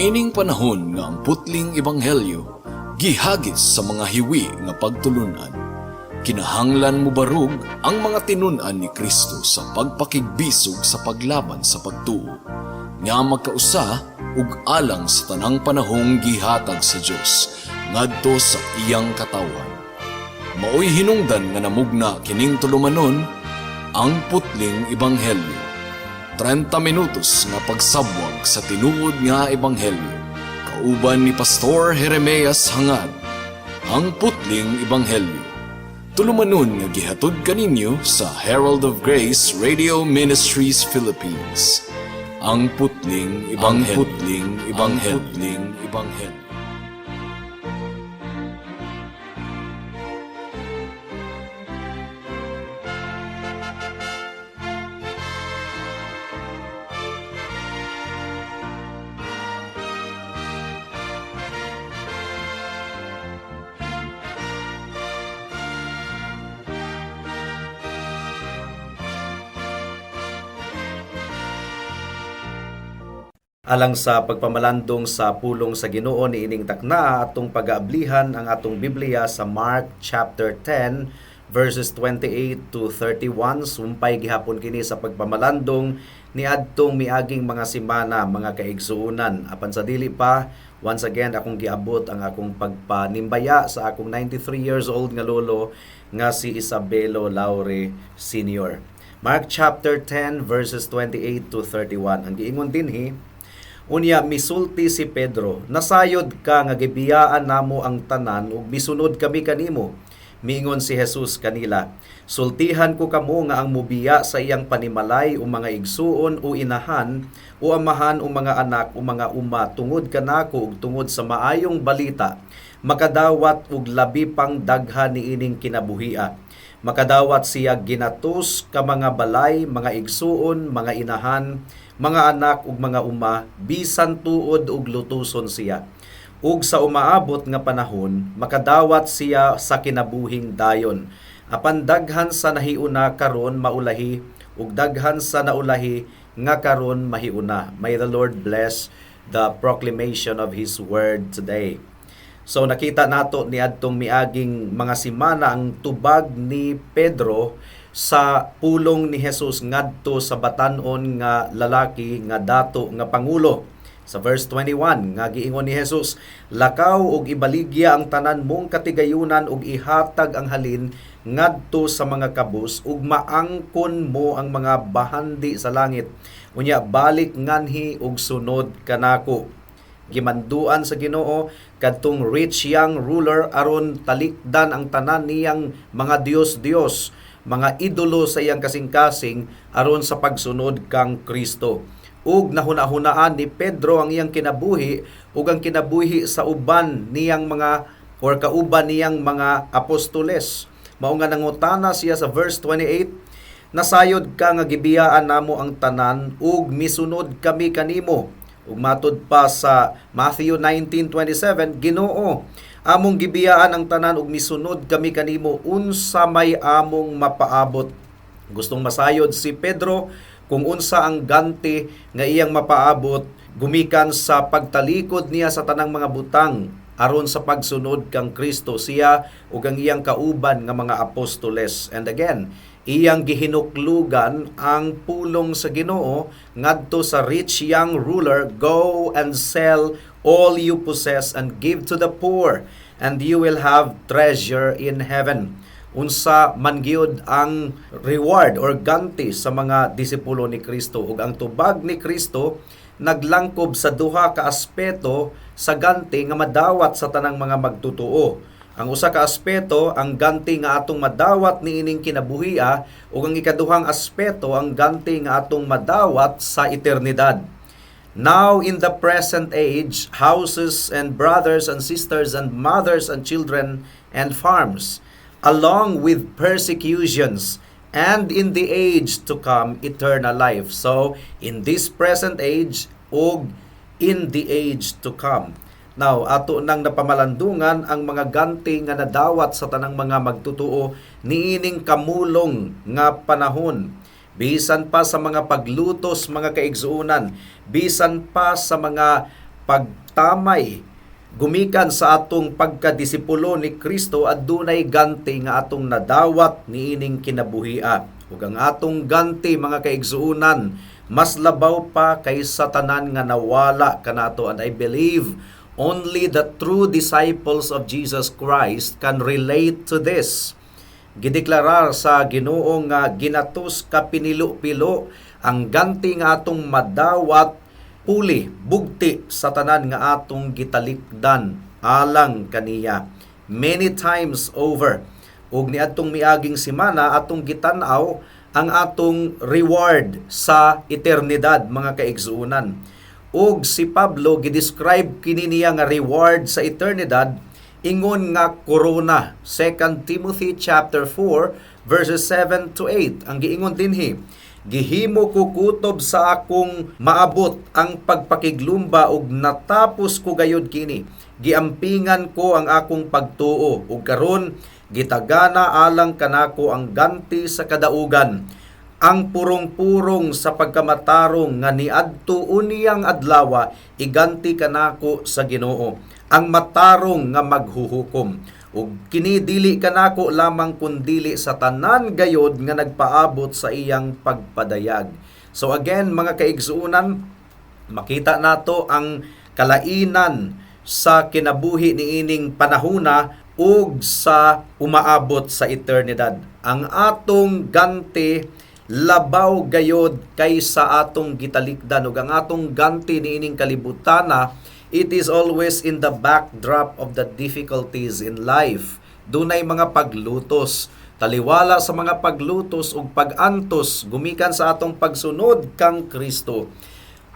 Niining panahon nga ang putling ebanghelyo gihagis sa mga hiwi nga pagtulunan, kinahanglan mobarog ang mga tinun-an ni Kristo sa pagpakigbisog sa paglaban sa pagtuo nga magkausa ug alang sa tanang panahong gihatag sa Dios ngadto sa iyang katawhan. Maoy hinungdan nga namugna kining tulumanon, Ang Putling Ebanghelyo. 30 minutos nga pagsabwag sa tinuod nga ebanghelyo. Kauban ni Pastor Jeremias Hangad. Ang Putling Ebanghelyo. Tulumanon nga gihatod kaninyo sa Herald of Grace Radio Ministries Philippines. Ang Putling Ebanghelyo. Ang Putling Ebanghelyo. Ang Putling Ebanghelyo. Alang sa pagpamalandong sa pulong sa Ginoo niining takna, atong pag-aablihan ang atong Biblia sa Mark chapter 10 verses 28 to 31. Sumpay gihapon kini sa pagpamalandong niadtong miaging mga semana, mga kaigsuonan. Apan sa dili pa, once again akong giabot ang akong pagpanimbaya sa akong 93 years old nga lolo nga si Isabelo Laure Sr. Mark chapter 10 verses 28 to 31. Ang giingon dinhi, "Unya misulti si Pedro, 'Nasayod ka nga gibiyaan namo ang tanan ug misunod kami kanimo.' Miingon si Jesus kanila, 'Sultihan ko kamo nga ang mubiya sa iyang panimalay o mga igsuon o inahan o amahan o mga anak o mga uma tungod kanako ug tungod sa maayong balita, makadawat og labi pang daghan niining kinabuhia. Makadawat siya ginatos ka mga balay, mga igsuon, mga inahan, mga anak ug mga uma, bisan tuod ug lutuson siya. Ug sa umaabot nga panahon, makadawat siya sa kinabuhing dayon. Apan daghan sa nahiuna karon maulahi, ug daghan sa naulahi nga karon mahiuna.'" May the Lord bless the proclamation of His word today. So nakita nato niadtong miaging mga simana ang tubag ni Pedro sa pulong ni Jesus ngadto sa batan-on nga lalaki nga dato nga pangulo. Sa verse 21 nga giingon ni Jesus, "Lakaw og ibaligya ang tanan mong katigayunan og ihatag ang halin ngadto sa mga kabus ug maangkon mo ang mga bahandi sa langit. Unya balik nganhi ug sunod kanako." Gimanduan sa Ginoo kadtong rich young ruler aron talikdan ang tanan niyang mga dios-dios, mga idolo sa iyang kasing-kasing aron sa pagsunod kang Kristo. Ug nahuna-hunaan ni Pedro ang iyang kinabuhi ug ang kinabuhi sa uban niyang mga or kauban niyang mga apostoles. Mao nga nangutana siya sa verse 28, "Nasayod ka nga gibiyaan namo ang tanan ug misunod kami kanimo." Ug matud pa sa Matthew 19:27, "Ginoo, among gibiyaan ang tanan ug misunod kami kanimo, unsa may among mapaabot?" Gustong masayod si Pedro kung unsa ang ganti nga iyang mapaabot gumikan sa pagtalikod niya sa tanang mga butang aron sa pagsunod kang Kristo, siya ug ang iyang kauban nga mga apostoles. And again, iyang gihinuklugan ang pulong sa Ginoo ngadto sa rich young ruler, "Go and sell all you possess and give to the poor, and you will have treasure in heaven." Unsa man gyud ang reward or ganti sa mga disipulo ni Kristo? Ug ang tubag ni Kristo naglangkob sa duha ka aspeto sa ganti nga madawat sa tanang mga magtutuo. Ang usa ka aspeto, ang ganti nga atong madawat niining kinabuhia, ug ang ikaduhang aspeto, ang ganti nga atong madawat sa eternidad. "Now in the present age, houses and brothers and sisters and mothers and children and farms, along with persecutions, and in the age to come, eternal life." So, in this present age, ug in the age to come. Now, ato nang napamalandungan ang mga ganti nga nadawat sa tanang mga magtutuo niining kamulong nga panahon. Bisan pa sa mga paglutos, mga kaigsuonan, bisan pa sa mga pagtamay gumikan sa atong pagkadisipulo ni Kristo, adunay ganti nga atong nadawat niining kinabuhia. Ug ang atong ganti, mga kaigsuonan, mas labaw pa kaysa tanan nga nawala kanato. And I believe only the true disciples of Jesus Christ can relate to this. Gideklarar sa Ginoo nga ginatos ka pinilo-pilo ang ganti nga atong madawat puli bugti sa tanan nga atong gitalikdan alang kaniya, many times over. Ug niadtong miaging semana, atong gitan-aw ang atong reward sa eternidad, mga kaigsuonan. Ug si Pablo, gidescribe kini niya nga reward sa eternidad ingon nga korona. 2 Timothy chapter 4 verses 7 to 8, ang giingon dinhi, "Gihimo ko kutob sa akong maabot ang pagpakiglumba ug natapos ko gayud kini. Giampingan ko ang akong pagtuo ug karon gitagana alang kanako ang ganti sa kadaugan, ang purong-purong sa pagkamatarong nga niadto uniyang adlawa iganti kanako sa Ginoo, ang matarong nga maghuhukom. Ug kini dili kanako lamang kundili sa tanan gayod nga nagpaabot sa iyang pagpadayag." So again, mga kaigsuonan, makita nato ang kalainan sa kinabuhi niining panahona ug sa umaabot sa eternidad. Ang atong ganti labaw gayod kaysa atong gitalikdan, ug ang atong ganti niining kalibutana, it is always in the backdrop of the difficulties in life. Dunay mga paglutos. Taliwala sa mga paglutos ug pag-antos gumikan sa atong pagsunod kang Kristo,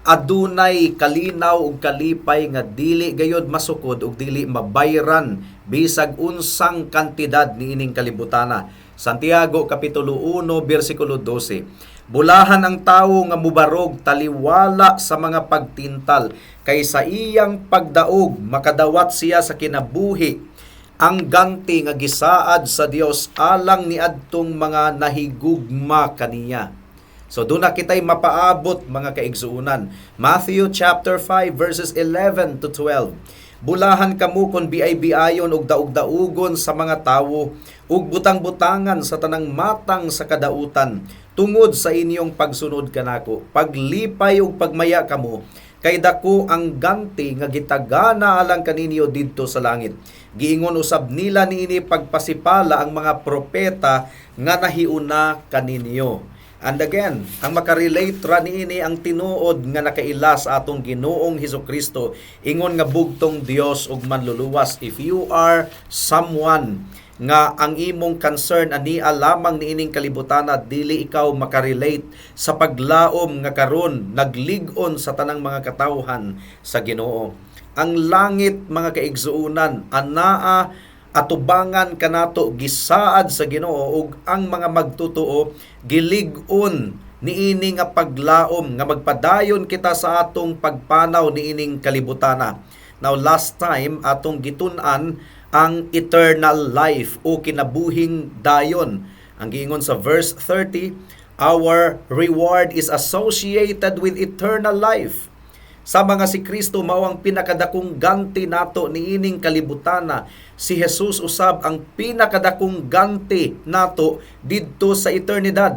adunay kalinaw ug kalipay nga dili gayod masukod ug dili mabayran bisag unsang kantidad niining kalibutana. Santiago kapitulo 1 bersikulo 12. "Bulahan ang tawo nga mubarog taliwala sa mga pagtintal, kay sa iyang pagdaog makadawat siya sa kinabuhi ang ganti nga gisaad sa Dios alang niadtong mga nahigugma kaniya." So doon na kita'y mapaabot, mga kaigsuunan. Matthew chapter 5 verses 11 to 12. "Bulahan kamo kon biay-biayon ug daog-daugon sa mga tawo ug butang-butangan sa tanang matang sa kadautan tungod sa inyong pagsunod kanako. Paglipay ug pagmaya kamo, kay dako ang ganti nga gitagana alang kaninyo didto sa langit. Giingon usab nila niini pagpasipala ang mga propeta nga nahiuna kaninyo." And again, ang makarelate ra niini ang tinuod nga nakaila sa atong Ginoong Hesus Kristo ingon nga bugtong Dios ug Manluluwas. If you are someone nga ang imong concern ania lamang niining kalibutana, dili ikaw makarelate sa paglaom nga karon naglig-on sa tanang mga katawhan sa Ginoo. Ang langit, mga kaigsuonan, anaa atubangan kanato, gisaad sa Ginoo, ug ang mga magtotoo gilig-on niini nga paglaom nga magpadayon kita sa atong pagpanaw niining kalibutana. Now, last time atong gitun-an ang eternal life o kinabuhing dayon. Ang giingon sa verse 30, our reward is associated with eternal life. Sama nga si Kristo mao ang pinakadakong ganti nato niining kalibutana, si Jesus usab ang pinakadakong ganti nato didto sa eternidad.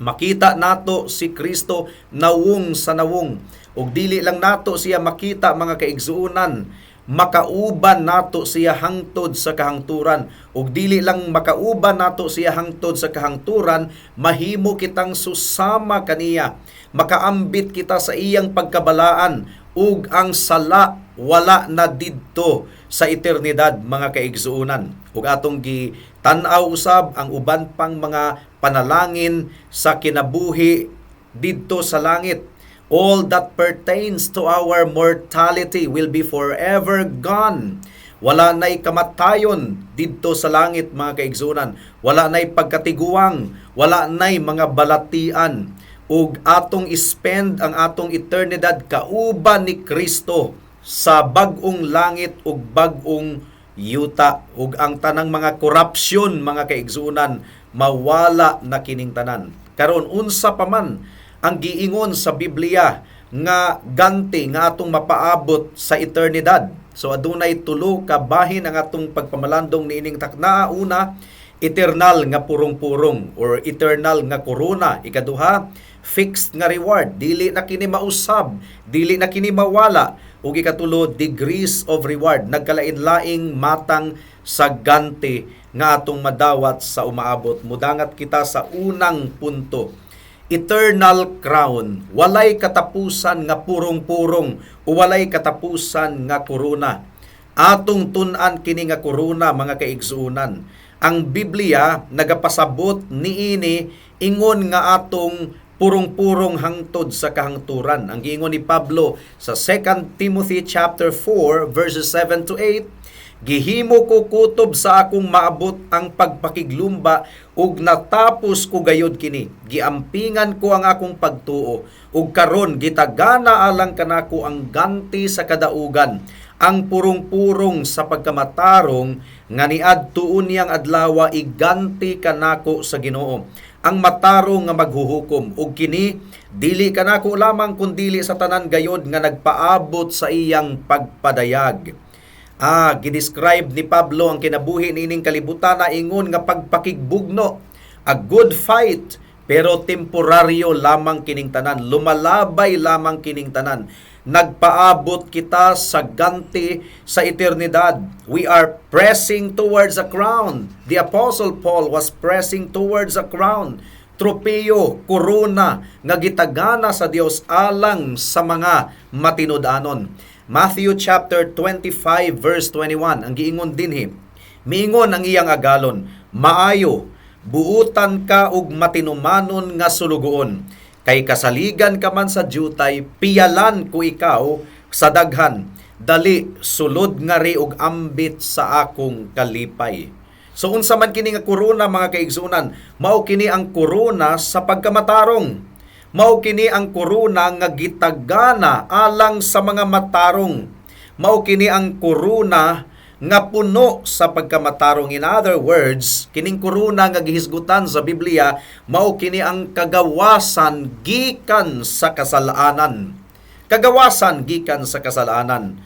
Makita nato si Kristo nawong sa nawong. Ug dili lang nato siya makita, mga kaigsuonan, makauban nato siya hangtod sa kahangturan. Ug dili lang makauban nato siya hangtod sa kahangturan, mahimo kitang susama kaniya. Makaambit kita sa iyang pagkabalaan ug ang sala wala na didto sa eternidad, mga kaigsuonan. Ug atong gitan-aw usab ang uban pang mga panalangin sa kinabuhi didto sa langit. All that pertains to our mortality will be forever gone. Wala na'y kamatayon didto sa langit, mga kaigsuonan. Wala na'y pagkatiguang, wala na'y mga balatian. Ug atong spend ang atong eternidad kauban ni Kristo sa bag-ong langit ug bag-ong yuta, ug ang tanang mga korupsyon, mga kaigsuonan, mawala na kining tanan. Karon, unsa pa man ang giingon sa Biblia nga ganti nga atong mapaabot sa eternidad. So adunay tulo ka bahin ang atong pagpamalandong niining taknaa. Una, eternal nga purong-purong or eternal nga korona. Ikaduha, fixed nga reward, dili na kini mausab, dili na kini mawala. Ug ikatulo, degrees of reward, nagkalain-laing matang sa ganti nga atong madawat sa umaabot. Mudangat kita sa unang punto. Eternal crown, walay katapusan nga purong-purong o walay katapusan nga korona. Atong tun-an kini nga korona, mga kaigsuonan. Ang Biblia nagapasabot niini, ingon nga atong purong-purong hangtod sa kahangturan. Ang giingon ni Pablo sa 2 Timothy chapter 4 verses 7 to 8, "Gihimo ko kutob sa akong maabot ang pagpakiglumba ug natapos ko gayod kini. Giampingan ko ang akong pagtuo ug karon gitagana alang kanako ang ganti sa kadaugan, ang purong-purong sa pagkamatarong nga niadto unyang adlawa iganti kanako sa Ginoo, ang matarong nga maghuhukom, ug kini dili kanako lamang kundili sa tanan gayod nga nagpaabot sa iyang pagpadayag." Gidescribe ni Pablo ang kinabuhi niining kalibutan na ingon nga pagpakigbugno, a good fight, pero temporaryo lamang kining tanan, lumalabay lamang kining tanan. Nagpaabot kita sa ganti sa eternidad. We are pressing towards a crown. The Apostle Paul was pressing towards a crown. Tropeo, korona nga gitagana sa Dios alang sa mga matinud-anon. Matthew chapter 25 verse 21, ang giingon dinhi: "Miingon ang iyang agalon, 'Maayo, buutan ka og matinumanon nga sulugoon. Kay kasaligan ka man sa dyutay, piyalan ko ikaw sa daghan. Dali, sulod ngari og ambit sa akong kalipay.'" So unsa man kini nga korona, mga kaigsuonan? Mao kini ang korona sa pagkamatarong. Mao kini ang korona nga gitagana alang sa mga matarong. Mao kini ang korona nga puno sa pagkamatarong. In other words, kining korona nga gihisgutan sa Biblia, mao kini ang kagawasan gikan sa kasalanan. Kagawasan gikan sa kasalanan.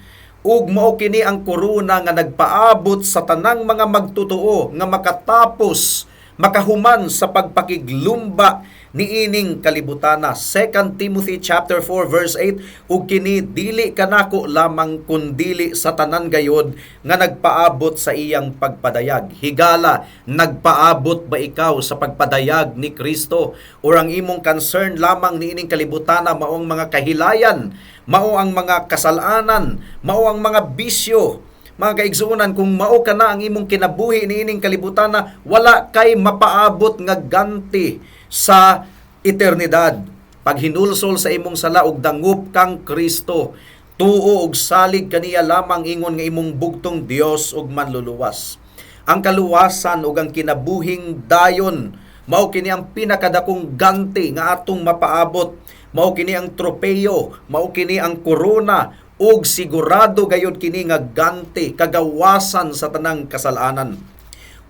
Ug mao kini ang korona nga nagpaabot sa tanang mga magtotoo nga makatapos, makahuman sa pagpakiglumba niining kalibutana. 2 Timothy chapter 4 verse 8, "Ug kini dili kanako lamang kundili sa tanan gayod nga nagpaabot sa iyang pagpadayag." Higala, nagpaabot ba ikaw sa pagpadayag ni Kristo? Or ang imong concern lamang niining kalibutana mao ang mga kahilayan, mao ang mga kasalanan, mao ang mga bisyo? Mga kaigsuonan, kung mao kana ang imong kinabuhi niining kalibutana, wala kay mapaabot nga ganti sa eternidad. Paghinulsol sa imong sala ug dangup kang Kristo, tuo og salig kaniya lamang ingon nga imong bugtong Dios ug manluluwas. Ang kaluwasan ug ang kinabuhing dayon, mao kini ang pinakadakong ganti nga atong mapaabot. Mao kini ang tropeyo, mao kini ang korona, ug sigurado gayud kini nga ganti, kagawasan sa tanang kasalanan.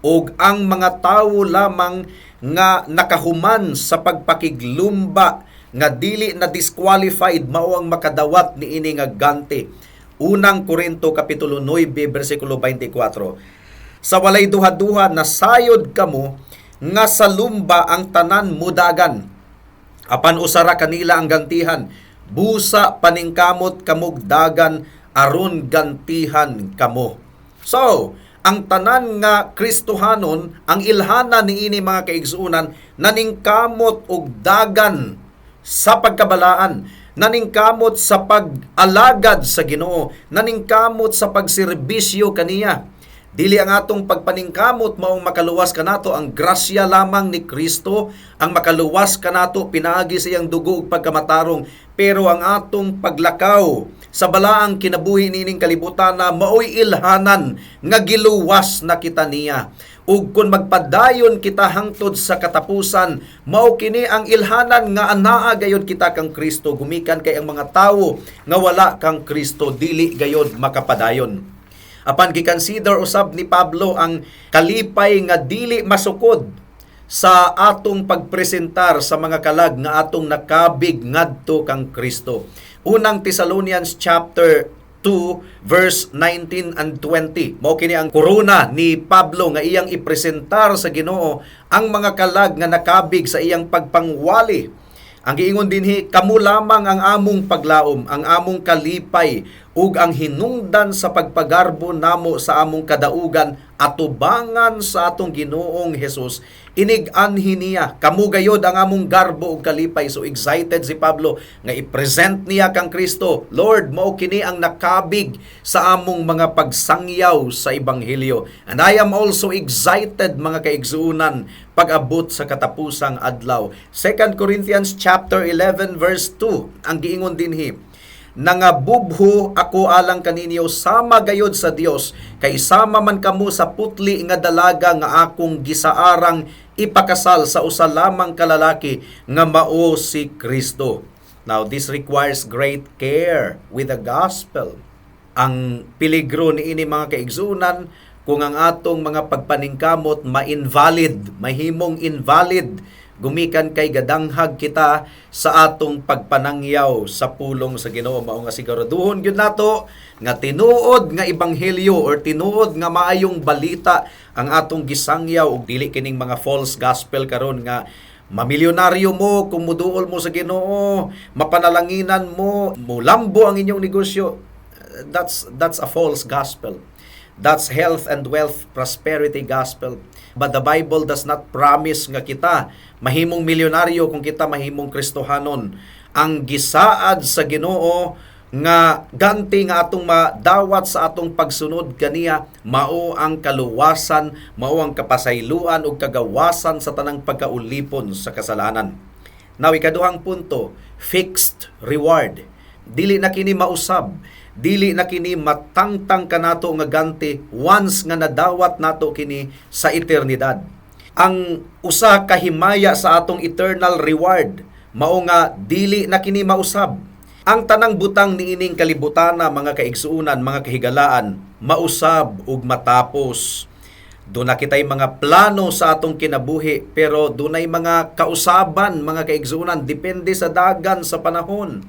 Ug ang mga tawo lamang nga nakahuman sa pagpakiglumba nga dili na disqualified mao ang makadawat niini nga ganti. Unang Korinto kapitulo 9 bersikulo 24. "Sa walay duha-duha nasayod kamo nga sa lumba ang tanan mudagan. Apan usa ra kanila ang gantihan. Busa paningkamot kamog dagan aron gantihan kamo." So, ang tanan nga Kristohanon, ang ilhana niini, mga kaigsuonan, naningkamot og dagan sa pagkabalaan, naningkamot sa pag-alagad sa Ginoo, naningkamot sa pagserbisyo kaniya. Dili ang atong pagpaningkamot maong makaluwas kanato, ang grasya lamang ni Kristo ang makaluwas kanato pinaagi sa iyang dugo ug pagkamatarong. Pero ang atong paglakaw sa balaang kinabuhi niining kalibutan na maoy ilhanan nga giluwas na kita niya. Ug kung magpadayon kita hangtod sa katapusan, mao kini ang ilhanan nga anaa gayod kita kang Kristo, gumikan kay ang mga tawo nga wala kang Kristo dili gayod makapadayon. Apan giconsider usab ni Pablo ang kalipay nga dili masukod. sa atong pagpresentar sa mga kalag nga atong nakabig ngadto kang Kristo. Unang Thessalonians chapter 2 verse 19 and 20. Mao kini ang korona ni Pablo nga iyang ipresentar sa Ginoo ang mga kalag nga nakabig sa iyang pagpangwali. Ang giingon dinhi, "Kamo lamang ang among paglaom, ang among kalipay ug ang hinungdan sa pagpagarbo namo sa among kadaugan atubangan sa atong Ginoong Hesus inig-anhi niya. Kamo gayod ang among garbo ug kalipay." So excited si Pablo nga i-present niya kang Kristo. "Lord, mao kini ang nakabig sa among mga pagsangyaw sa ebanghelyo." And I am also excited, mga kaigsuonan, pag-abot sa katapusang adlaw. 2 Corinthians chapter 11 verse 2, ang giingon dinhi, "Nangabubho ako alang kaninyo sama gayod sa Dios, kay sama man kamo sa putli nga dalaga nga akong gisaarang ipakasal sa usa lamang ka lalaki nga mao si Kristo." Now, this requires great care with the gospel. Ang peligro niini, mga kaigsuonan, kung ang atong mga pagpaningkamot ma-invalid, mahimong invalid gumikan kay gadanghag kita sa atong pagpanangyaw sa pulong sa Ginoo. Mao nga siguraduhon gyud nato nga tinuod nga ebanghelyo or tinuod nga maayong balita ang atong gisangyaw ug dili kining mga false gospel karon nga mamilyonaryo mo kung muduol mo sa Ginoo, mapanalanginan mo, mulambo ang inyong negosyo. That's a false gospel. That's health and wealth prosperity gospel. But the Bible does not promise nga kita mahimong milyonaryo kung kita mahimong Kristohanon. Ang gisaad sa Ginoo nga ganti nga atong madawat sa atong pagsunod kaniya mao ang kaluwasan, mao ang kapasayloan ug kagawasan sa tanang pagkaulipon sa kasalanan. Now, ikaduhang punto, fixed reward. Dili na kini mausab, dili na kini matangtang kanato nga ganti once nga nadawat nato kini sa eternidad. Ang usa ka himaya sa atong eternal reward mao nga dili na kini mausab. Ang tanang butang niining kalibutana, mga kaigsuonan, mga kahigalaan, mausab ug matapos. Duna kitay mga plano sa atong kinabuhi, pero dunay mga kausaban, mga kaigsuonan, depende sa dagan sa panahon.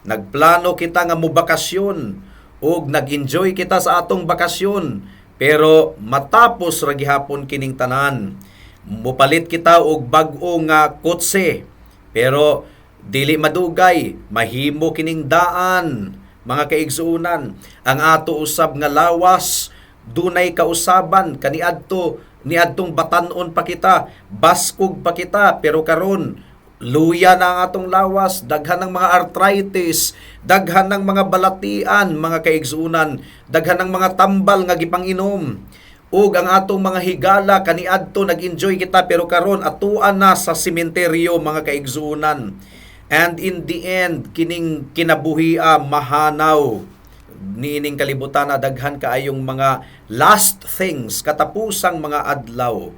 Nagplano kita nga mobakasyon ug nag-enjoy kita sa atong bakasyon, pero matapos ra gihapon kining tanan. Mupalit kita og bag-o nga kotse, pero dili madugay mahimo kining daan, mga kaigsuonan. Ang ato usab nga lawas dunay kausaban. Kaniadto niadtong batan-on pa kita, baskog pa kita, pero karon luya na ang atong lawas, daghan ng mga arthritis, daghan ng mga balatian, mga kaigsuonan, daghan ng mga tambal nga gipanginom. Ug ang atong mga higala, kaniadto nag-enjoy kita, pero karon atuan na sa sementeryo, mga kaigsuonan. And in the end, kining kinabuhia mahanaw. Niining kalibutan na daghan kaayong mga last things, katapusang mga adlaw,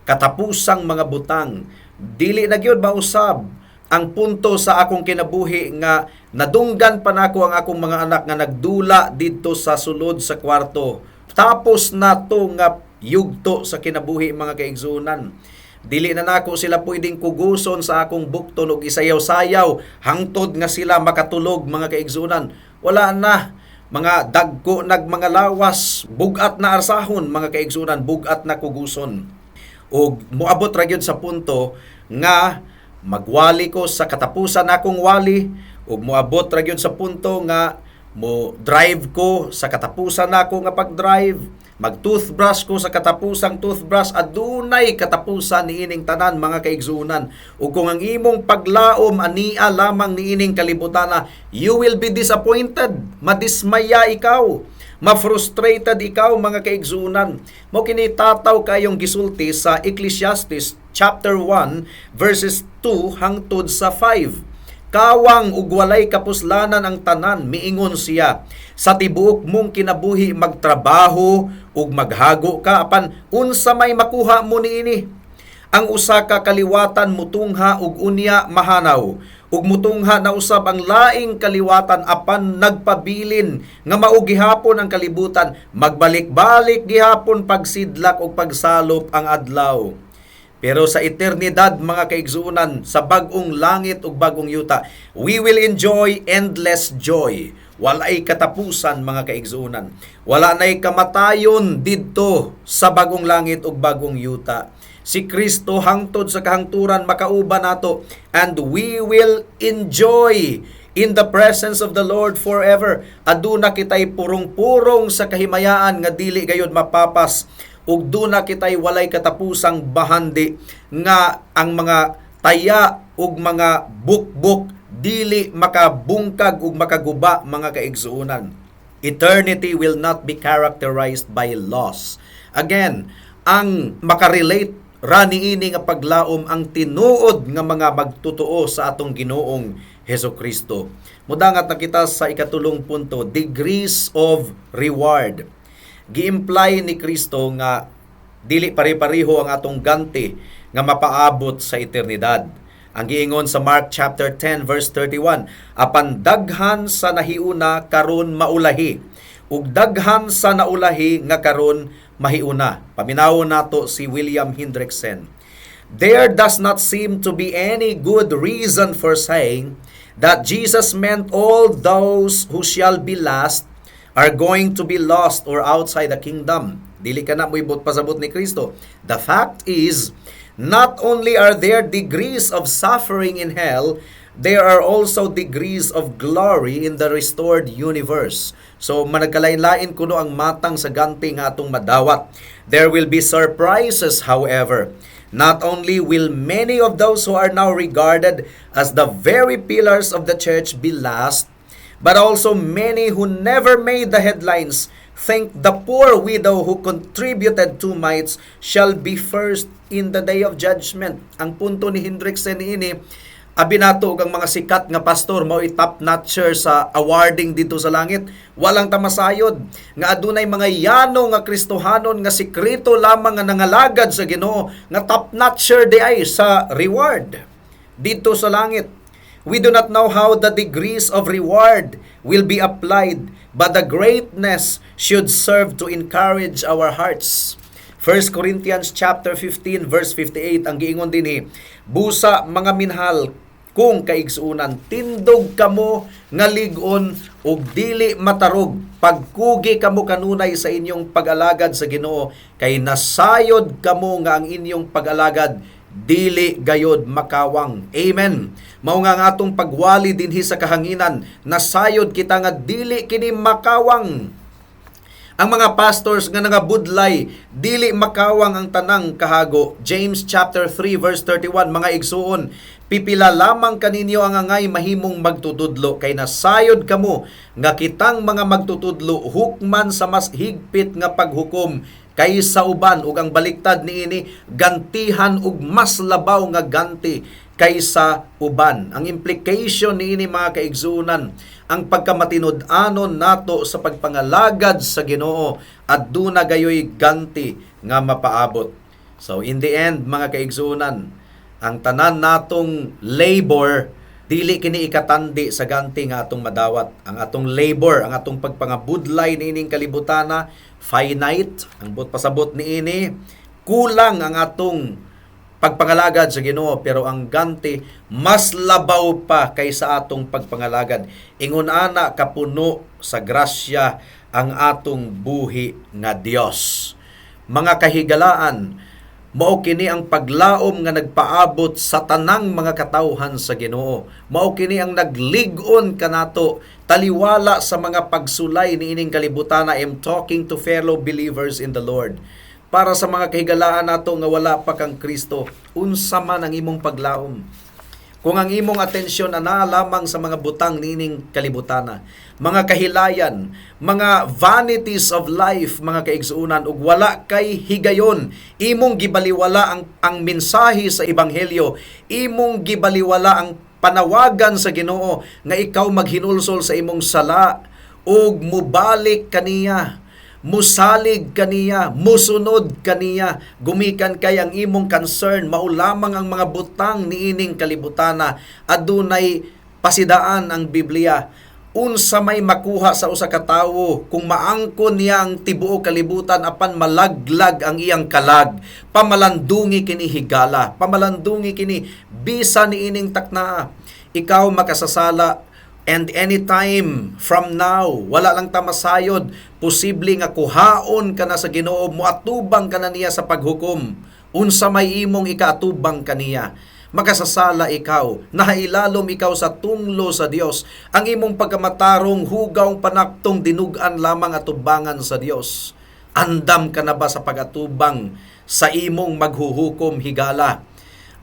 katapusang mga butang. Dili na gyud mausab. Ang punto sa akong kinabuhi nga nadunggan pa nako ang akong mga anak nga nagdula didto sa sulod sa kwarto. Tapos na to nga yugto sa kinabuhi, mga kaigsuonan. Dili na nako sila pwedeng kuguson sa akong bukton ug isayaw-sayaw hangtod nga sila makatulog, mga kaigsuonan. Wala na, mga dagko nag mga lawas, bugat na arsahon, mga kaigsuonan, bugat na kuguson. Ug moabot ra gyud sa punto nga magwali ko sa katapusan akong wali, ug moabot ra gyud sa punto nga mo drive ko sa katapusan nako nga pag-drive, mag-toothbrush ko sa katapusang toothbrush. Adunay katapusan niining tanan, mga kaigsuonan. Ug kung ang imong paglaom ania lamang niining kalibutana, you will be disappointed. Madismaya ikaw, ma-frustrated ikaw, mga kaigsuonan. Mao kini tataw kayong gisulti sa Ecclesiastes chapter 1 verses 2 hangtod sa 5. "Kawang ug walay kapuslanan ang tanan," miingon siya. "Sa tibuok mong kinabuhi magtrabaho ug maghago ka, apan unsa may makuha mo niini? Ang usa ka kaliwatan mutungha ug unya mahanaw, ug mutungha na usab ang laing kaliwatan, apan nagpabilin nga mao gihapon ang kalibutan. Magbalik-balik gihapon pagsidlak ug pagsalop ang adlaw." Pero sa eternidad, mga kaigsuonan, sa bag-ong langit ug bag-ong yuta, we will enjoy endless joy. Walay katapusan, mga kaigsuonan. Wala na'y kamatayon didto sa bag-ong langit ug bag-ong yuta. Si Kristo hangtod sa kahangturan makauban nato, and we will enjoy in the presence of the Lord forever. Aduna kitay purong-purong sa kahimayaan nga dili gayud mapapas, ug duna kitay walay katapusang bahandi nga ang mga taya ug mga bukbuk dili makabungkag ug makaguba, mga kaigsuonan. Eternity will not be characterized by loss. Again, ang makarelate ra niini nga paglaom ang tinuod nga mga magtotoo sa atong Ginoong Heso Kristo. Mudangat na kita sa ikatulong punto, degrees of reward. Gi-imply ni Kristo nga dili pare-pareho ang atong ganti nga mapaabot sa eternidad. Ang giingon sa Mark chapter 10 verse 31, "Apan daghan sa nahiuna karon maulahi, ug daghan sa naulahi nga karon mahiuna." Paminawon nato si William Hendriksen. "There does not seem to be any good reason for saying that Jesus meant all those who shall be last are going to be lost or outside the kingdom." Dili kana mo'y buot pasabot ni Kristo. "The fact is, not only are there degrees of suffering in hell, there are also degrees of glory in the restored universe." So managkalain-lain kuno ang matang sa ganti nga atong madawat. "There will be surprises, however. Not only will many of those who are now regarded as the very pillars of the church be last, but also many who never made the headlines. Think the poor widow who contributed two mites shall be first in the day of judgment." Ang punto ni Hendriksen niini, abi nato og ang mga sikat nga pastor mao'y top notcher sa awarding dito sa langit. Walang tamasayod nga adunay mga yano nga Kristohanon nga sikreto lamang nga nangalagad sa Ginoo nga top notcher diay sa reward dito sa langit. "We do not know how the degrees of reward will be applied, but the greatness should serve to encourage our hearts." 1 Corinthians chapter 15 verse 58, ang giingon dinhi, "Busa, mga minahal kong kaigsuonan, tindog kamo nga lig-on ug dili matarog. Pagkugi kamo kanunay sa inyong pag-alagad sa Ginoo, kay nasayod kamo nga ang inyong pag-alagad dili gayod makawang." Amen. Mao nga ang atong pagwali dinhi sa kahanginan, nasayod kita nga dili kini makawang. Ang mga pastors nga nangabudlay, dili makawang ang tanang kahago. James chapter 3 verse 31, "Mga igsuon, pipila lamang kaninyo ang angay mahimong magtutudlo, kay nasayod kamo nga kitang mga magtutudlo hukman sa mas higpit nga paghukom kaysa uban, ug ang baliktad niini, gantihan og mas labaw nga ganti kaysa uban." Ang implication niini, mga kaigsuonan, ang pagkamatinud-anon nato sa pagpangalagad sa Ginoo, aduna gayoy ganti nga mapaabot. So in the end, mga kaigsuonan, ang tanan natong labor dili kini ikatandi sa ganti nga atong madawat. Ang atong labor, ang atong pagpangabudlay niining kalibutana, finite. Ang buot pasabot niini, kulang ang atong pagpangalagad sa Ginoo, pero ang ganti mas labaw pa kaysa atong pagpangalagad. Ingon ana kapuno sa grasya ang atong buhi nga Dios. Mga kahigalaan, mao kini ang paglaom nga nagpaabot sa tanang mga katawhan sa Ginoo. Mao kini ang naglig-on kanato taliwala sa mga pagsulay niining kalibutan. I am talking to fellow believers in the Lord. Para sa mga kahigalaan nato nga wala pa kang Kristo, unsa man ang imong paglaom? Kung ang imong atensyon anaa lamang sa mga butang niining kalibutana, mga kahilayan, mga vanities of life, mga kaigsuonan, ug wala kay higayon, imong gibaliwala ang mensahe sa ebanghelyo, imong gibaliwala ang panawagan sa Ginoo nga ikaw maghinulsol sa imong sala ug mubalik kaniya, musalig kaniya, musunod kaniya, gumikan kay ang imong concern mao lamang ang mga butang niining kalibutana, adunay pasidaan ang Biblia. Unsa may makuha sa usa ka tawo kung maangkon niya ang tibuok kalibutan apan malaglag ang iyang kalag? Pamalandungi kini, higala, pamalandungi kini bisan niining taknaa. Ikaw makasasala, and anytime from now, wala lang ta masayod, posible nga kuhaon ka na sa Ginoo, moatubang ka na niya sa paghukom. Unsa may imong ikaatubang kaniya? Makasasala ikaw, nahailalom ikaw sa tunglo sa Dios. Ang imong pagkamatarong hugaw panaptong dinug-an lamang atubangan sa Dios. Andam ka na ba sa pagatubang sa imong maghuhukom, higala?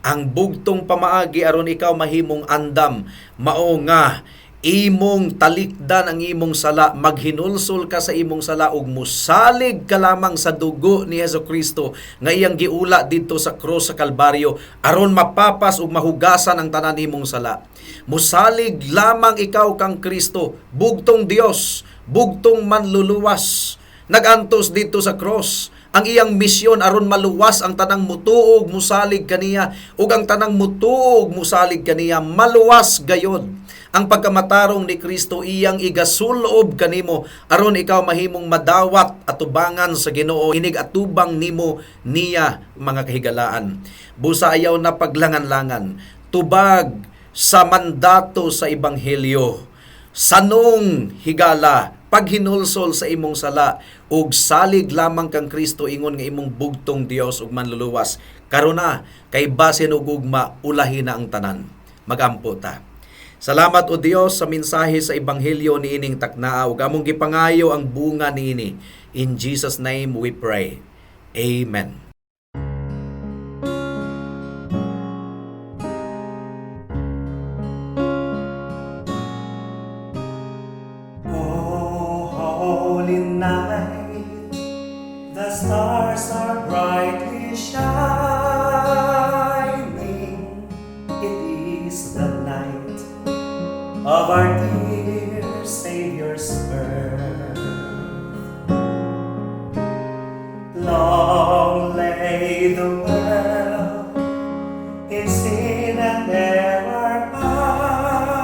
Ang bugtong pamaagi aron ikaw mahimong andam, mao nga imong talikdan ang imong sala, maghinulsol ka sa imong sala ug musalig ka lamang sa dugo ni Hesus Kristo nga iyang giula didto sa krus sa Kalbaryo aron mapapas ug mahugasan ang tanan nimong sala. Musalig lamang ikaw kang Kristo, bugtong Dios, bugtong manluluwas, nagantos didto sa cross. Ang iyang misyon aron maluwas ang tanang mutuog musalig kaniya, ug ang tanang mutuog musalig kaniya maluwas gayod. Ang pagkamatarong ni Kristo iyang igasulob kanimo aron ikaw mahimong madawat atubangan sa Ginoo, inig atubang nimo niya, mga kahigalaan. Busa ayaw na paglangan-langan. Tubag sa mandato sa ebanghelyo. Sanong, higala, paghinulsol sa imong sala ug salig lamang kang Kristo ingon nga imong bugtong Dios ug manluluwas. Karon na, kay basin og ugma ulahi na ang tanan. Magampo ta. Salamat, O Dios, sa mensahe sa ebanghelyo niining taknaa ug among gipangayo ang bunga niini. In Jesus' name we pray. Amen. O holy night, the stars are brightly shining. It is the night of our dear Savior's birth. Long lay the world in sin and error pining,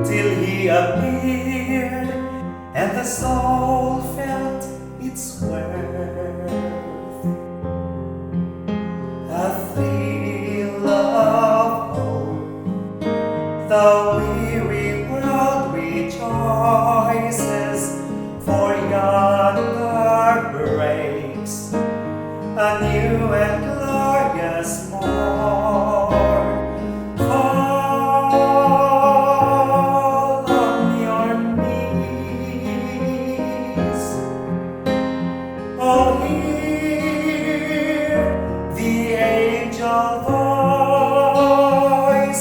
till he appeared and the soul felt its worth. A thrill of hope, the weary world rejoices, for yonder breaks a new and glorious morn. Fall on your knees. Oh, hear the angel voices.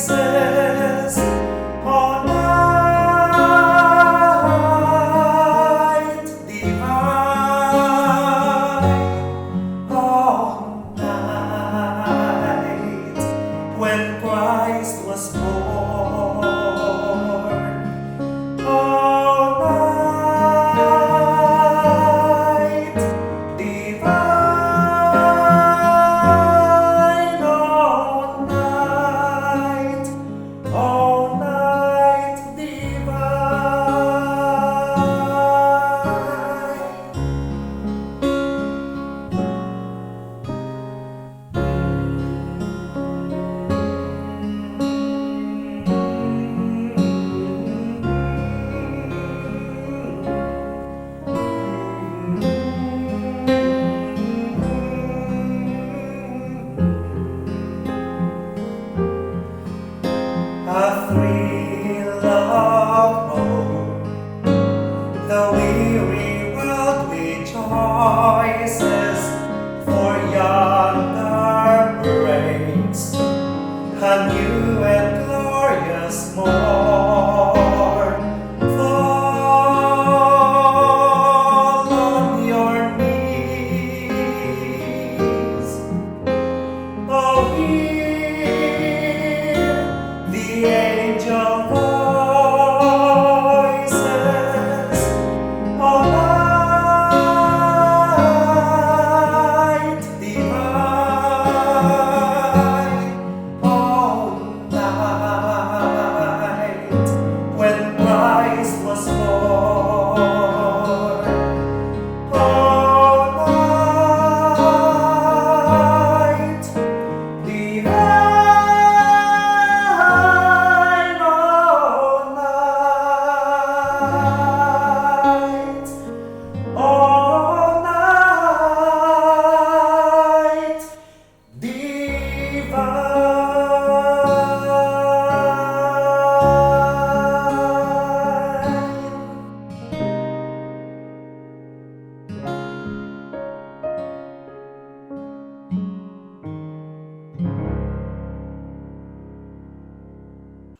O night divine, oh, night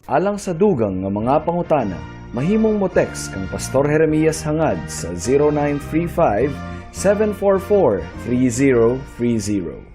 Alang sa dugang nga mga pangutana, mahimong mo text kang Pastor Jeremias Hangad sa 0935 744 3030.